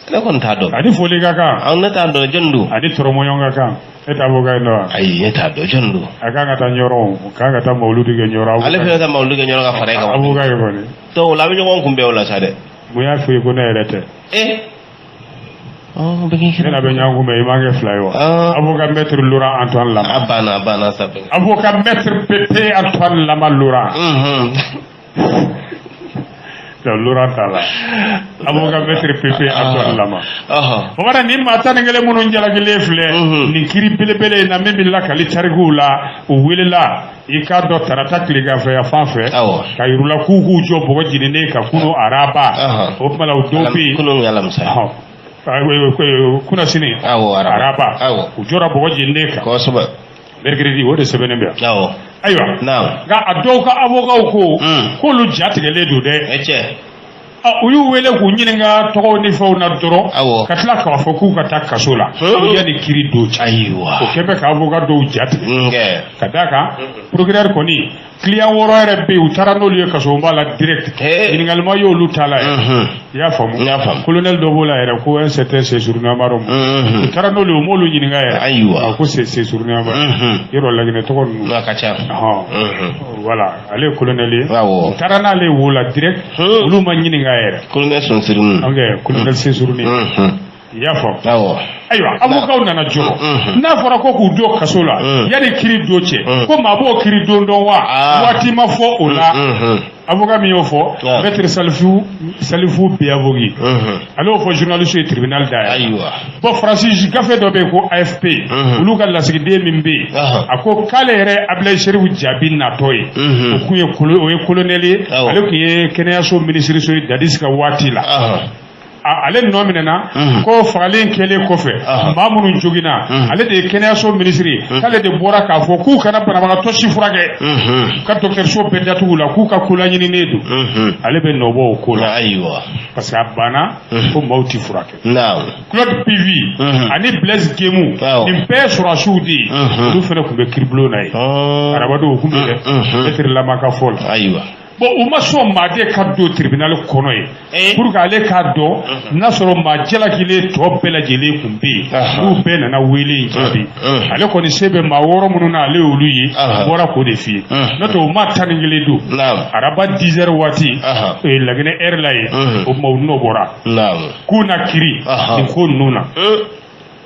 ne kɔni t'a dɔn. Ani foli ka kan. An ne t'a dɔn, jɔn don? Ani tɔrɔmɔɲɔgɔn ka kan. E t'a avocat in dɔn wa? Ayi, ne t'a dɔn, jɔn don? A kan ka taa Ɲɔrɔ, o kan ka taa mawuludu kɛ Ɲɔrɔ. Ale fɛnɛ ka mawuludu kɛ Ɲɔrɔ ka fara e kan. Avocat in kɔni. Donc o la, a bɛ ɲɔgɔn kunbɛn o la sa dɛ. Mun y'a f'i ye ko ne yɛrɛ tɛ? Eh, ɔ, bɛnkɛ. Ne na bɛ ɲɔgɔn kunbɛn, i m'an kɛ fila ye wa? Avocat maître Laurent Antoine Lama. A banna, a banna sa, bɛnkɛ. Avocat maître Pépé Antoine Lama Laurent. Donc Laurent t'a la, avocat maître Pépé Antoine Lama. O mana nin maa 11 minnu jalakilen filɛ nin kiri belebele in na, min bɛ lakali tarikuw la, u welela, i k'a dɔn, tarata tileganfɛ fan fɛ, ka yir'u la k'u k'u jɔ bɔgɔ jeninen kan kunu araba. O tuma la, o dɔw bɛ yen. Kunun alamisa. Kunasini. Awɔ, araba. U jɔra bɔgɔ jeninen kan. Mercredi, o de sɛbɛnnen bɛ yan. Ayiwa, nka a dɔw ka avocat ko k'olu jatigɛlen don dɛ. E cɛ. U y'u wele k'u ɲininka tɔgɔw ni fɛnw na dɔrɔn, ka tila k'a fɔ k'u ka taa kaso la yanni kiri don cɛ. O kɛ bɛ ka avocat dɔw jatigɛ, ka d'a kan procureur kɔni, client wɔɔrɔ yɛrɛ bɛ yen, u taara n'olu ye kasobonba la direct, ɲininkali ma y'olu ta la yɛrɛ. I y'a faamu? N y'a faamu. Colonel dɔ b'o la yɛrɛ ko un certain Séjourné Amaro, u taara n'olu ye, u m'olu ɲininka yɛrɛ. Ko Séjourné Amaro, yɔrɔ Laginɛ tɔgɔ ninnu A ka ca. Voilà, ale ye colonel ye. U taara n'ale ye wo la direct, olu ma ɲininka yɛrɛ. Colonel Sonsirini. Ok, colonel Séjourné. I y'a faamu? Awɔ. Ayiwa, avocat nana jɔrɔ, n'a fɔra ko k'u don kaso la yanni kiri don cɛ, ko maa b'o kiri don dɔn wa? Waati ma fɔ o la. Avocat min y'o fɔ, maître Salifu Biyavogi, ale y'o fɔ journaliste ye tribunal da ye. Bon, Faransi gafe dɔ bɛ yen ko AFP, olu ka lasigiden min bɛ yen, a ko k'ale yɛrɛ Abilaye Serifu jaabi natɔ ye, o kun ye o ye colonel ye, ale tun ye kɛnɛyaso minisiriso ye Dadis ka waati la. Ale nɔ minɛna ko fagalen kɛlen kɔfɛ, maa minnu joginna, ale de ye kɛnɛyaso minisiri, k'ale de bɔra k'a fɔ k'u kana banabagatɔ si furakɛ, ka dɔgɔtɔrɔso bɛɛ datugu la, k'u ka ko laɲininen don. Ale bɛ nɔbɔ o ko la, parce que a banna ko maaw ti furakɛ. Claude Pivi ani Blaise Guémou, nin bɛɛ ye sɔrɔdasiw de ye, olu fana tun bɛ kiribulon na ye arabadenw, u tun bɛ dɛ, maître Lama ka fɔ la. Bon, u ma sɔn maaden ka don tribunal kɔnɔ ye pour que ale k'a dɔn n'a sɔrɔ maa jalakilen tɔ bɛɛ lajɛlen tun bɛ yen, n'u bɛɛ nana wele in jaabi. Ale kɔni se bɛ maa wɔɔrɔ minnu na, ale y'olu ye, bɔra k'o de f'i ye. N'o tɛ, u maa 11 don araba 10 heures waati, Laginɛ heure la ye. O tuma, u nɔ bɔra k'u na kiri nin ko ninnu na.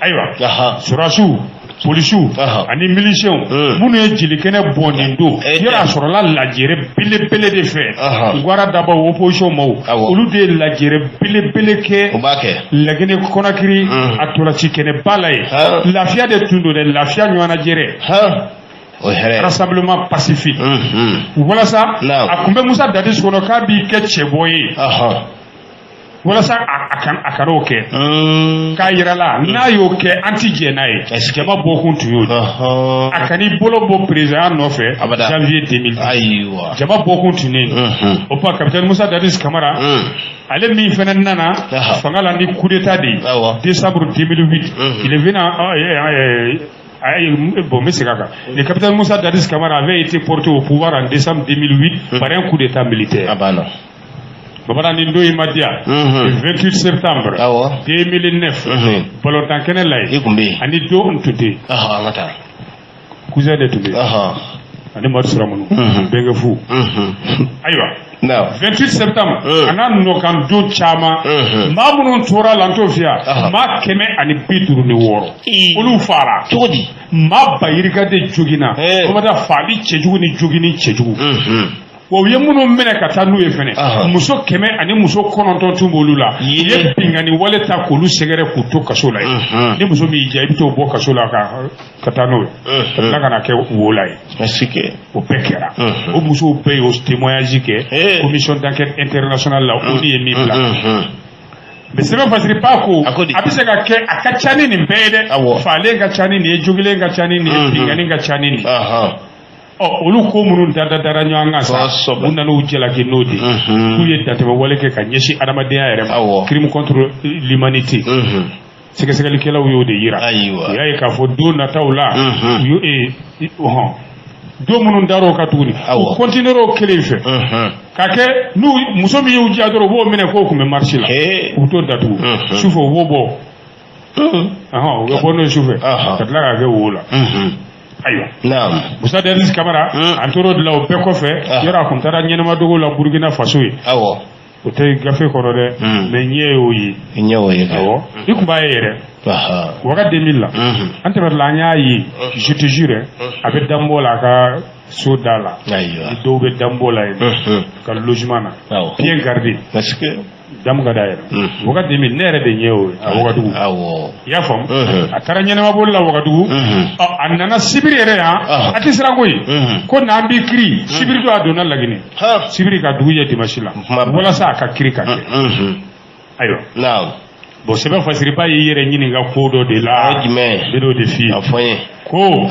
Ayiwa, sɔrɔdasiw Polisiw ani milisiɲɛw minnu ye jelikɛnɛ bɔn nin don, yɔrɔ a sɔrɔla lajɛrɛ belebele de fɛ. Gwara dabaw, opposition maaw, olu de ye lajɛrɛ belebele kɛ Laginɛ Kɔnakiri a tolaci kɛnɛba la yen. Lafiya de tun don dɛ, lafiya ɲɔgɔnnajɛrɛ, rassemblement pacifique, walasa a tun bɛ Musa Dadis kɔnɔ k'a b'i kɛ cɛbɔ ye, walasa a kan'o kɛ, k'a yira la n'a y'o kɛ, an ti jɛn n'a ye. Jama bɔkun tun y'o de, a kan'i bolo bɔ président nɔfɛ janvier 2010. Jama bɔkun tun ye o tuma capitaine Musa Dadis Kamara, ale min fana nana fanga la ni coup d'état de ye décembre 2008, il est venu, bon, n bɛ segin a kan, le capitaine Moussa Dadis Camara avait été porté au pouvoir en décembre 2008 par un coup d'état militaire. A banna. Bamanan, nin don in ma diya. Le 28 septembre 2009, balontan kɛnɛ la yen. I kun bɛ yen. Ani don n tun tɛ yen. An ka taa. Cousin de tun bɛ yen ani Madu Suramunu, bɛnkɛ fu. Ayiwa, 28 septembre, a n'a nɔkan don caman, maa minnu tora la, n t'o f'i ye, maa 156, olu fara. Cogo di? Maa ba yirika de joginna. Bamanan, faali cɛjugu ni jogini cɛjugu. Wa u ye minnu minɛ ka taa n'u ye fɛnɛ, muso 109 tun b'olu la. U ye binkanni wale ta k'olu sɛgɛrɛ k'u to kaso la yen. Ni muso min y'i diya, i bɛ t'o bɔ kaso la ka taa n'o ye, ka tila ka na kɛ wo la ye. O bɛɛ kɛra. O musow bɛɛ y'o témoignage kɛ commission d'enquête internationale la, ONU ye min bila. Mais sɛbɛn fasiriba ko A ko di? A bɛ se ka kɛ a ka ca ni nin bɛɛ ye dɛ. Faalen ka ca ni nin ye, jogilen ka ca ni nin ye, binkanni ka ca ni nin ye. Ɔ, olu ko minnu da da dara ɲɔgɔn kan sa, u nana u jalaki n'o de ye, k'u ye dantɛmɛ wale kɛ ka ɲɛsin adamadenya yɛrɛ ma, crime contre l'humanité. Sɛgɛsɛgɛlikɛlaw y'o de yira. U y'a ye k'a fɔ don nataw la, u y'o hɔn don minnu dar'o kan tuguni, u continuer o kelen fɛ ka kɛ n'u muso min y'u diya dɔrɔn, u b'o minɛ k'o tun bɛ marche la, u bɛ t'o datugu. Sufɛ u b'o bɔ, ɔhɔn, u bɛ bɔ n'o ye sufɛ ka tila k'a kɛ wo la. Ayiwa, Musa Dadis Kamara, an tor'o de la. O bɛɛ kɔfɛ, yɔrɔ a kun taara ɲɛnɛmadogo la Burukina Faso ye. O tɛ gafe kɔnɔ dɛ, mais ɲɛ y'o ye. I ɲɛ o ye kɛ. Awɔ, i kun b'a ye yɛrɛ. Waga 2000 la, an tɛmɛtɔ la, an y'a ye, je te jure, a bɛ danbɔ la a ka so da la. Ni dɔw bɛ danbɔ la yen ka logement na, bien gardé. Parce que damu ka d'a yɛrɛ. Waga 2000, ne yɛrɛ de ɲɛ y'o ye a Wagadugu. I y'a faamu? A taara ɲɛnɛmaboli la Wagadugu. Ɔ, a nana sibiri yɛrɛ yan. A tɛ siran koyi ko n'an b'i kiri sibiri don, a donna Laginɛ sibiri ka dugu jɛ dimanche la, Kuma ban. walasa a ka kiri ka kɛ. Ayiwa, bon, sɛbɛn fasiriba y'i yɛrɛ ɲininka ko dɔ de la. O ye jumɛn ye? N bɛn'o de f'i ye. A fɔ n ye. Ko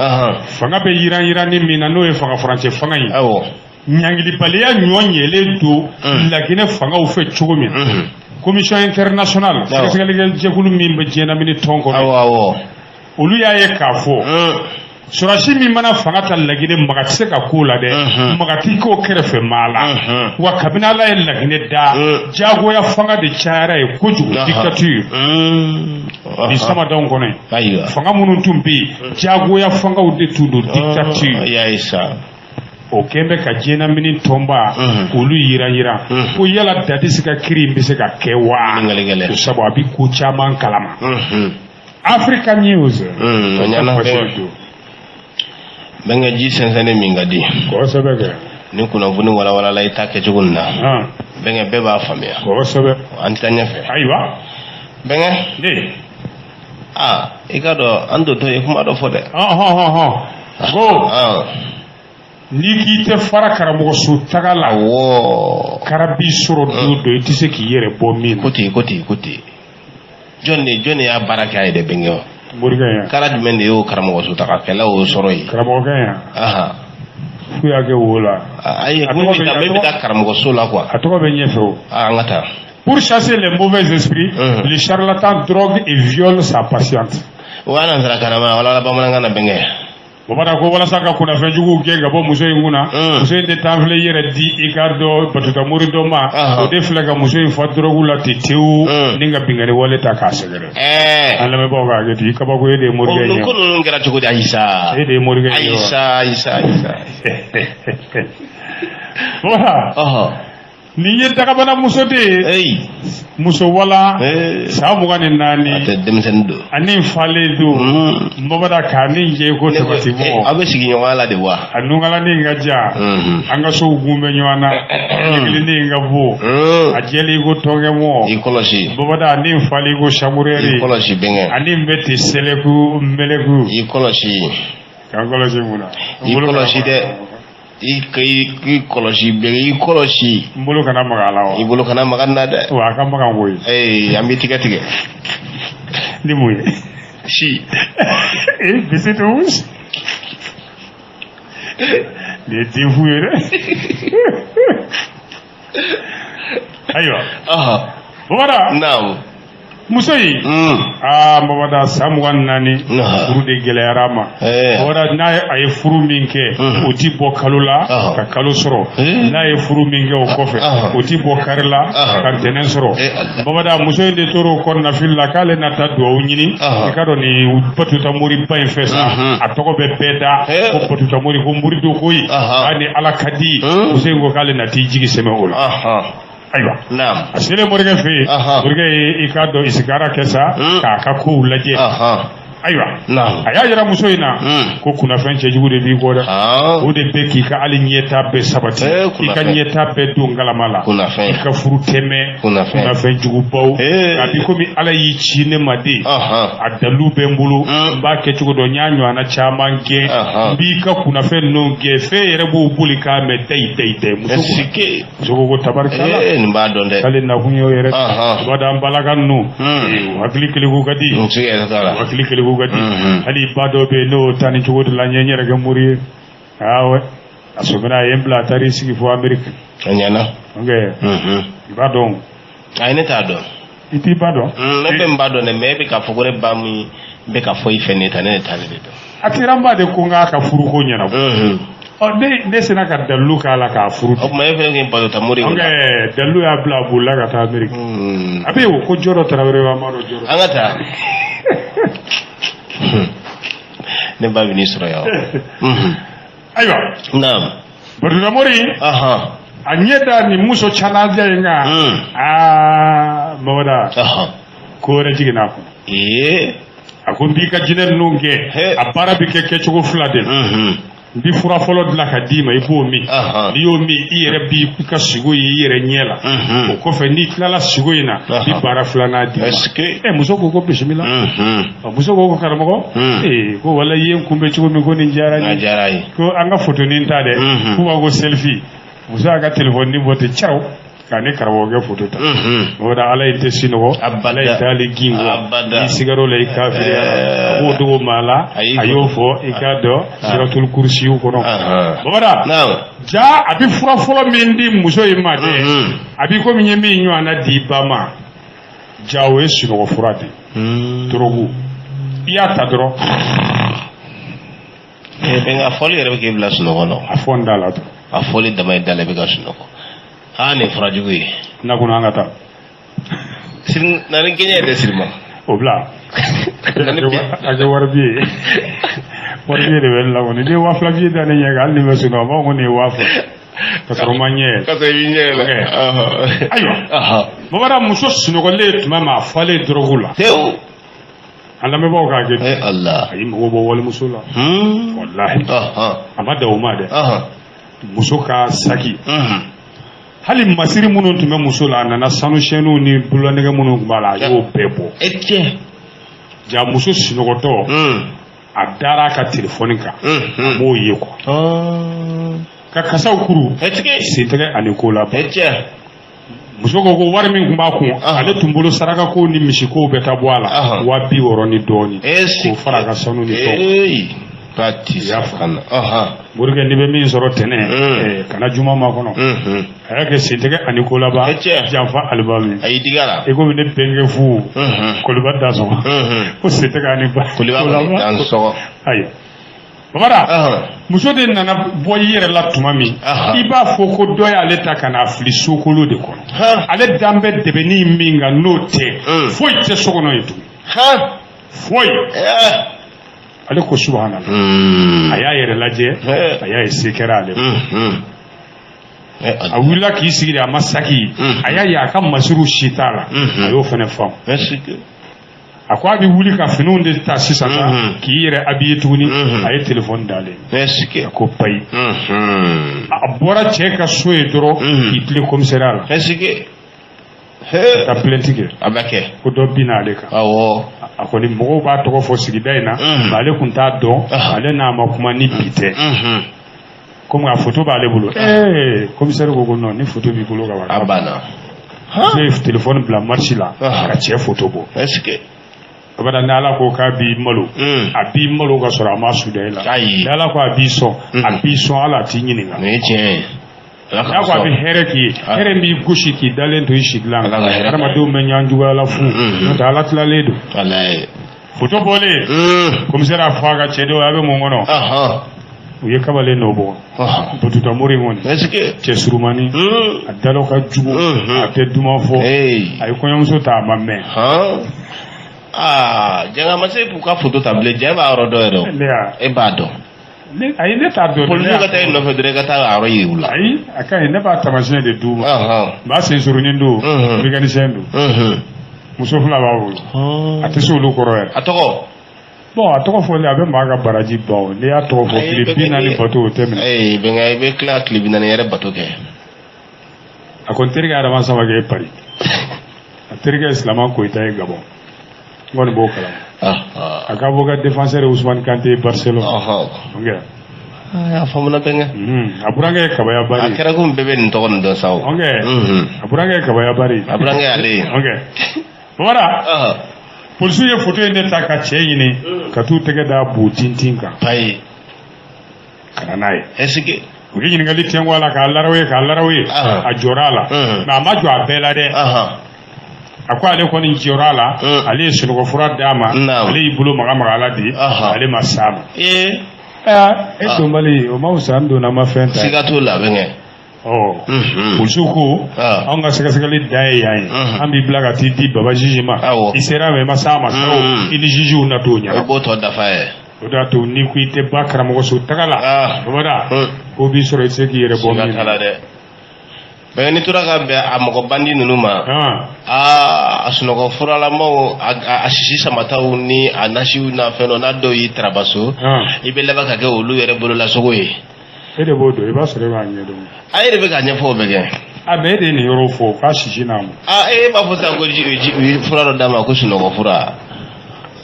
fanga bɛ yiran yiranni min na, n'o ye fanga furancɛ fanga ye, ɲangilibaliya ɲɔ ɲɛlen don Laginɛ fangaw fɛ cogo min na, commission internationale, sɛgɛsɛgɛlikɛ jɛkulu min bɛ diɲɛlamini tɔn kɔnɔ, awɔ awɔ olu y'a ye k'a fɔ sɔrɔsi min mana fanga ta Laginɛ, maga tɛ se ka k'o la dɛ, maga t'i k'o kɛrɛfɛ maa la. Wa kabini Ala ye Laginɛ da, diyagoya fanga de cayara ye kojugu, dictature ni samadanw kɔnɔ yen. Fanga minnu tun bɛ yen, diyagoya fangaw de tun don, dictature. I y'a ye sa. O kɛn bɛ ka diɲɛlamini tɔnba k'olu yiran yiran ko yala Dadis ka kiri in bɛ se ka kɛ wa? Ɲininkali gɛlɛn. O sabu a bɛ ko caman kalama. Africa News. O ɲɛna. Fasiri don. Bɛnkɛ, ji sɛnsɛnni min ka di. Kosɛbɛ kɛ. Ni kunnafoni walawalala i ta kɛcogo nin na, bɛnkɛ, bɛɛ b'a faamuya. An tɛ taa ɲɛfɛ. Ayiwa. Bɛnkɛ. Ne. Aa, i ka dɔn an dontɔ ye kuma dɔ fɔ dɛ. Hɔn hɔn hɔn, ko n'i k'i tɛ fara karamɔgɔso taga la, kara b'i sɔrɔ don dɔ, i tɛ se k'i yɛrɛ bɔ min na. Ko ten, ko ten, ko ten. Jɔn de y'a baara kɛ a ye dɛ, bɛnkɛ wa? Morikɛ yan. Kara jumɛn de y'o karamɔgɔso tagakɛla o sɔrɔ yen? Karamɔgɔkɛ yan. F'u y'a kɛ wo la. Ayi, A ko tɔgɔ bɛ taa a bɛɛ bɛ taa karamɔgɔso la quoi. A tɔgɔ bɛ ɲɛfɛ o. An ka taa. Pour chasser les mauvais esprits, le charlatan drogue et viole sa patiente. O y'a nansarakan na wala bamanankan na, bɛnkɛ? O b'a ko walasa ka kunnafɛn juguw gɛn ka bɔ muso in kunna, muso in de t'an filɛ i yɛrɛ di i ka dɔ batutamori dɔ ma. O de filɛ ka muso in fa dɔrɔgu la ten tewu, ni ka binkanni wale ta k'a sɛgɛrɛ. An lamɛnbaaw ka hakɛ to, i kabako, e de ye morikɛ O ye. ko ninnu kɛra cogo di? Ayi sa. E de ye morikɛ ye Ayi wa? sa, ayi sa, ayi sa. Voilà. Nin ye dagabana muso de ye. Eyi. Muso wala. San 24. A tɛ denmisɛnnin don. Ani falen don. Babada k'a ni jɛ ko tabati bɔ. Aw bɛ sigiɲɔgɔnya la de wa? A nunkalanin ka ja. An ka sow gun bɛ ɲɔgɔn na. Ɲɛkilinin ka bon. A jɛlen ko tɔnkɛmɔ. I kɔlɔsi. Babada ani falen ko samurɛri. I kɔlɔsi bɛnkɛ. Ani bɛ ten sɛlɛku mɛlɛku. I kɔlɔsi. K'an kɔlɔsi mun na? I kɔlɔsi dɛ. I i kɔlɔsi bɛɛ i kɔlɔsi. N bolo kana maga a la wa? I bolo kana maga n na dɛ. Wa a ka magan koyi. Ee an b'i tigɛ tigɛ. Ni mun ye? Si. Ee bisi tun. Nin ye den fu ye dɛ. Ayiwa. Babada. Naamu. Muso in. Aa Babada san 24. Furu de gɛlɛyara a ma. Babada n'a ye a ye furu min kɛ. O ti bɔ kalo la. Ka kalo sɔrɔ. N'a ye furu min kɛ o kɔfɛ. O ti bɔ kari la. Ka ntɛnɛn sɔrɔ. Babada muso in de tora o kɔnɔnafili la k'ale na taa dugawu ɲini. I k'a dɔn nin batuta moriba in fɛ sa. A tɔgɔ bɛ bɛɛ da. Ko batuta mori ko mori don koyi. K'a ni Ala ka di. Muso in ko k'ale na t'i jigi sɛmɛ o la. Ayiwa a selen morikɛ fɛ yen, morikɛ ye i k'a dɔn isikara kɛ sa k'a ka kow lajɛ. Ayiwa, a y'a yira muso in na ko kunnafɛn cɛjugu de b'i kɔ dɛ, o de bɛ k'i ka hali ɲɛta bɛɛ sabati, i ka ɲɛta bɛɛ don galama la, i ka furu tɛmɛ kunnafɛn jugubaw. A bi komi Ala y'i ci ne ma de, a dalu bɛ n bolo, n b'a kɛ cogo dɔn, n y'a ɲɔgɔnna caman gɛn, n b'i ka kunnafɛn ninnu gɛn, fɛn yɛrɛ b'o boli k'a mɛn dayi dayi dayi. Muso muso ko tabarikala. Ee nin b'a dɔn dɛ. K'ale nakun y'o yɛrɛ. Babada an balaka ninnu, u hakili keleku ka di. N siga t'a la. U hakili keleku ka di. Hali ba dɔ bɛ yen n'o taa ni cogo de la, n ye n yɛrɛ kɛ mori ye. Awɔ, a sɔmina a ye n bila a taara i sigi fo Ameriki. A ɲɛna. Ok, i b'a dɔn. Ayi, ne t'a dɔn. I t'i ba dɔn? Ne bɛ n ba dɔn dɛ, mais e bɛ k'a fɔ ko ne ba min bɛ ka fɔ i fɛ ne ta, ne de t'ale de dɔn. A kɛra n ba de ko n k'a ka furuko ɲɛnabɔ. Ɔ ne sera ka dalilu k'a la k'a furu. O tuma e fana k'i bato ta mori. Ok, dalilu y'a bila a bolila ka taa Ameriki. A bɛ yen o ko Jɔrɔ Tarawele wa ma dɔn Jɔrɔ. An ka taa. Ne ba bɛ n'i sɔrɔ yan. Ayiwa. Naam. Batutamori. A ɲɛ da nin muso canajɛ in kan. Aa Mamada. Ko wɛrɛ jiginna a kɔnɔ. Ee. A ko n b'i ka jinɛ ninnu gɛn. A baara bɛ kɛ kɛcogo fila de la. N bɛ fura fɔlɔ dilan ka d'i ma, i b'o min. N'i y'o min, i yɛrɛ b'i ka sigo ye i yɛrɛ ɲɛ la. O kɔfɛ, n'i tilala sigo in na, n bɛ baara filanan d'i ma. Ɛ muso ko ko bisimila. Muso ko ko karamɔgɔ, ee ko wala i ye n kunbɛn cogo min, ko nin diyara n ye. Ko an ka fotonin ta dɛ. K'u b'a ko selfie. Muso y'a ka telefɔni bɔ ten cɛw k'a ni karamɔgɔkɛ foto ta. O da Ala i tɛ sinɔgɔ, Ala i t'ale gin kɔ, i sigar'o la i kafiriya a b'o dogo maa la, a y'o fɔ i k'a dɔn siratul kurusiw kɔnɔ. Babada, ja a bɛ fura fɔlɔ min di muso in ma dɛ, a b'i komi n ye min ɲɔgɔnna di ba ma, ja o ye sunɔgɔ fura de ye, dɔrɔgu, i y'a ta dɔrɔn. Bɛnkɛ, a fɔli yɛrɛ bɛ k'e bila sunɔgɔ la. A fɔ n da la dɔrɔn. A fɔli dama ye da la i bɛ ka sunɔgɔ. Aa nin ye fura jugu ye. Na kɔnɔ an ka taa. Na ni gɛɲɛ yɛrɛ sirima. O bila. A kɛ wari biye ye. Wari biye de bɛ ne la kɔni. N'i ye 2000 biye da ne ɲɛ kan, hali ni n bɛ sunɔgɔ, n b'a fɔ ko nin ye 2000. Ka sɔrɔ n ma ɲɛ yɛlɛ. Ka sɔrɔ i b'i ɲɛ yɛlɛ. Ayiwa. Babada, muso sunɔgɔlen tuma min, a falen dɔrɔgu la. Pewu. An lamɛnbaaw k'a kɛ. Ala. A y'i mago bɔ walimuso la. Walahi. A ma dan o ma dɛ. Muso ka saki. Hali masiri minnu tun bɛ muso la, a nana sanu sɛniw ni bololanɛgɛ minnu tun b'a la, a y'o bɛɛ bɔ. E cɛ. Ja muso sunɔgɔtɔ. A dara a ka telefɔni kan. A m'o ye quoi. Ka kasaw kuru. Sentɛgɛ ani ko la. E cɛ. Muso ko ko wari min tun b'a kun, ale tun bolo sarakako ni misikow bɛ taa bɔ a la, 60,000 ni dɔɔnin, k'o fara a ka sanu ni fɛnw. Morikɛ, n'i bɛ min sɔrɔ tɛnɛ, kana juma ma kɔnɔ. A y'a kɛ sentɛgɛ ani ko laban, janfa alimami. A y'i digi a la. I komi ne bɛnkɛ fu Koliba Dansɔgɔ ko sentɛgɛ ani Koliba Dansɔgɔ. Ayiwa Babara, muso de nana bɔ i yɛrɛ la tuma min, i b'a fɔ ko dɔ y'ale ta ka n'a fili sokolo de kɔnɔ. Ale dan bɛ dɛbɛnni min kan, n'o tɛ, foyi tɛ so kɔnɔ yen tugun, foyi. Ale ko subhanallah. A y'a yɛrɛ lajɛ, a y'a ye se kɛra ale ma. A wulila k'i sigi de, a ma saki ye. A y'a ye a ka masiriw si t'a la. A y'o fana faamu. A ko a bɛ wuli ka finiw de ta sisan sa k'i yɛrɛ habiller tuguni. A ye telefɔni d'ale. A ko payi. A bɔra cɛ ka so ye dɔrɔn k'i tilen commissariat la ka taa plainte kɛ. A bɛ kɛ. Ko dɔ binna ale kan. A kɔni mɔgɔw b'a tɔgɔ fɔ sigida in na, mais ale tun t'a dɔn, ale n'a ma kuma ni bi tɛ. Komi a photo b'ale bolo, ee, commissaire ko ko non, ni photo b'i bolo ka ban. A banna. Ne ye téléphone bila marche la ka cɛ photo bɔ. Est-ce que Abada, ni Ala ko k'a b'i malo, a b'i malo ka sɔrɔ a ma suda i la. Ayi. Ni Ala ko a b'i sɔn, a b'i sɔn, Ala t'i ɲininka. Nin ye tiɲɛ ye. Ala N'a ko a bɛ hɛrɛ k'i ye, hɛrɛ b'i gosi k'i dalen to i sigilan Ala ka hɛrɛ k'a ye. Hadamadenw bɛ ɲɔgɔn juguya la fu, n'o tɛ Ala tilalen don. Walayi. Photo bɔlen, commissaire a fɔ a ka cɛdenw, a bɛ mun kɔnɔ? U ye kamalen dɔ bɔ, bututa mori in kɔni. Est-ce que Cɛ surumani, a dalɔ ka jugu, a tɛ duman fɔ. A ye kɔɲɔmuso ta, a ma mɛn. Aa, janga ma se k'u ka photo ta bilen, jɛ b'a yɔrɔ dɔn yɛrɛ o. Ne y'a E b'a dɔn. Ne ayi, ne t'a dɔn. Polisiw ka taa i nɔfɛ dɔrɔn, i ka taa a yɔrɔ yir'u la. Ayi, a ka ɲi, ne b'a taamasiyɛn de d'u ma. N b'a sen surunin don, mécanicien don, muso fila b'a bolo, a tɛ se olu kɔrɔ yɛrɛ. A tɔgɔ? Bon, a tɔgɔ fɔli a bɛ maa ka baraji ban o. N'i y'a tɔgɔ fɔ, Ayi, tile 40 bato, o tɛ minɛ. Ee, bɛnkɛ, i bɛ tila tile 40 yɛrɛ bato kɛ. A ko n terikɛ Adama Samake ye Paris, a terikɛ ye Silama Koyita ye Gabon, n kɔni b'o kalama. A ka avocat défenseur ye Ousmane Kante ye Barcelone. Ok. A faamuna, bɛnkɛ. A burankɛ ye Kabaya A Bari. kɛra komi bɛɛ bɛ nin tɔgɔ nin dɔn sa o. Ok. A burankɛ ye Kabaya Bari. A burankɛ y'ale ye. Ok, Bamada, polisiw ye photo in de ta ka cɛ ɲini ka t'u tɛgɛ da bo tintin kan Payi. ka na n'a ye. Est-ce que U ye ɲininkali tɛnku a la k'a larawe, k'a larawe. A jɔra a la, mais a ma jɔ a bɛɛ la dɛ. A ko ale kɔni jɔra a la, ale ye sunɔgɔfura d'a ma, ale y'i bolo maga maga a la de, ale ma s'a ma. E donbali, o ma fisa n donna ma fɛn ta ye. Siga t'o la, bɛnkɛ. Ɔ, polisiw ko anw ka sɛgɛsɛgɛli dan ye yan ye, an b'i bila ka t'i di baba juge ma. I sera ma, i ma s'a ma sa o, i ni jugew na t'o O ɲɛna. b'o tɔ dafa ye. O de y'a to n'i ko i tɛ ba karamɔgɔ so taga la, babada, ko b'i sɔrɔ, i tɛ se k'i yɛrɛ bɔ Siga min t'a na. la dɛ, bɛnkɛ, n'i tora ka bɛn a mɔgɔ bandi ninnu ma, aa, a sunɔgɔ furalamaw, a sisi samataw ni a nasiw n'a fɛn dɔ n'a dɔw y'i tarabaso, i bɛ laban ka kɛ olu yɛrɛ bololasogo ye. E de b'o dɔn, i b'a sɔrɔ e b'a ɲɛdɔn. A yɛrɛ bɛ k'a ɲɛfɔ, o bɛ kɛ. A mɛ e de ye nin yɔrɔ fɔ k'a sisi n'a ma. Aa, e b'a fɔ sisan ko ji ji u ye fura dɔ d'a ma ko sunɔgɔ fura,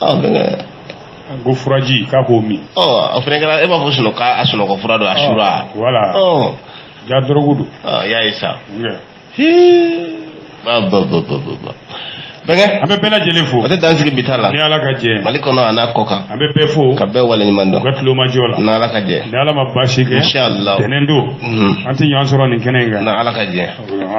ɔ bɛnkɛ. Ko furaji k'a k'o min. Ɔ, o fana kɛra, e b'a fɔ sunɔgɔ, a sunɔgɔ fura dɔ, a sura. Voilà. Ɔ. Ja, dɔrɔgu don. Ɔ, y'a ye sa. Ok. Ba ba ba ba ba ba, bɛnkɛ. An bɛ bɛɛ lajɛlen fo. O tɛ dan sigi bi ta la. Ni Ala ka jɛ. Mali kɔnɔ a n'a kɔ kan. An bɛ bɛɛ fo. Ka bɛɛ waleɲuman U dɔn. ka tulomajɔ la. N'Ala ka jɛ. Ni Ala ma baasi kɛ. Inshallah. Tɛnɛn don. An tɛ ɲɔgɔn sɔrɔ nin kɛnɛ in kan. N'Ala ka jɛ.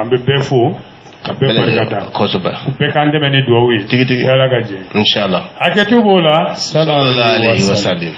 An bɛ bɛɛ fo ka bɛɛ barika da. Kosɛbɛ. Bɛɛ k'an dɛmɛ ni dugawu ye. Tigi tigi. Ni Ala ka jɛ. Inshallah. Hakɛto b'o la. Sallallahu alaihi wa sallam.